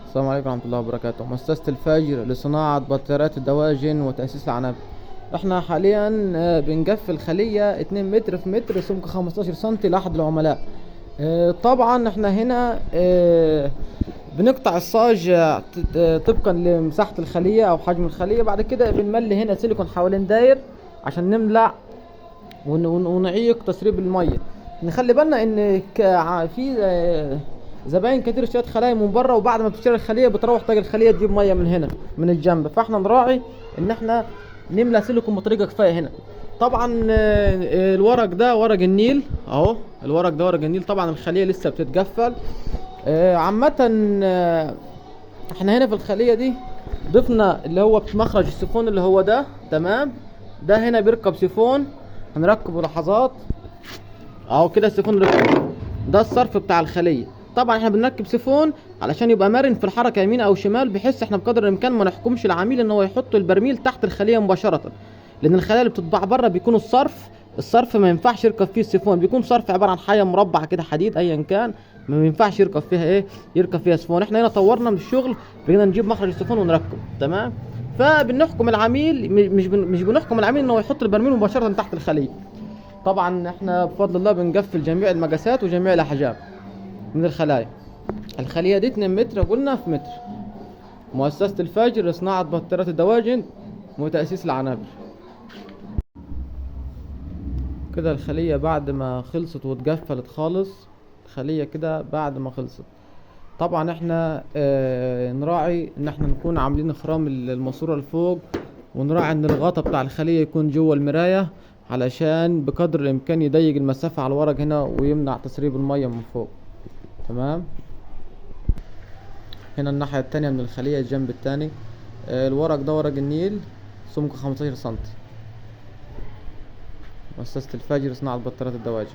السلام عليكم ورحمة الله وبركاته. مؤسسة الفجر لصناعة بطاريات الدواجن وتأسيس العنابر. احنا حاليا بنجفل خلية 2 متر في متر سمك 15 سنتي لأحد العملاء. طبعا احنا هنا بنقطع الصاج طبقا لمساحة الخلية او حجم الخلية. بعد كده بنملي هنا سيليكون حوالين داير عشان نملع ونعيق تسريب المية. نخلي بالنا ان في زباين كتير اشترت خلايا من بره، وبعد ما بتشتري الخلية بتروح تاجي الخلية تجيب مية من هنا من الجنب، فاحنا نراعي ان احنا نملى سيليكون بطريقة كفاية هنا. طبعا الورق ده ورق النيل اهو، الورق ده ورق النيل. طبعا الخلية لسه بتتجفل. عامة، احنا هنا في الخلية دي ضفنا اللي هو مخرج السيفون اللي هو ده، تمام. ده هنا بيركب سيفون، هنركبه لحظات اهو كده. السيفون ركب، ده الصرف بتاع الخلية. طبعا احنا بنركب سيفون علشان يبقى مرن في الحركة يمين او شمال، بحيث احنا بقدر الامكان ما نحكمش العميل ان هو يحط البرميل تحت الخلية مباشرة، لان الخلية اللي بتطبع بره بيكون الصرف ما ينفعش يركب فيه السيفون، بيكون صرف عبارة عن حاجة مربع كده حديد ايا كان، ما ينفعش يركب فيها ايه، يركب فيها سيفون. احنا هنا طورنا من الشغل، بقينا نجيب مخرج السيفون ونركبه، تمام. فبنحكم العميل، مش بنحكم العميل ان هو يحط البرميل مباشرة تحت الخلية. طبعا احنا بفضل الله بنقفل جميع المقاسات وجميع الاحجام من الخلايا. الخلية دي 2 متر قلنا في متر. مؤسسة الفجر لصناعة بطاريات الدواجن وتأسيس العنابر. كده الخلية بعد ما خلصت واتقفلت خالص، الخلية كده بعد ما خلصت. طبعا احنا نراعي ان احنا نكون عاملين خرام الماسورة لفوق، ونراعي ان الغطا بتاع الخلية يكون جوه المراية علشان بقدر الامكان يضيق المسافة على الورق هنا ويمنع تسريب المية من فوق، تمام. هنا الناحية التانية من الخلية الجنب التاني، الورق ده ورق النيل سمكه 15 سنتي. مؤسسة الفجر صناعة بطاريات الدواجن.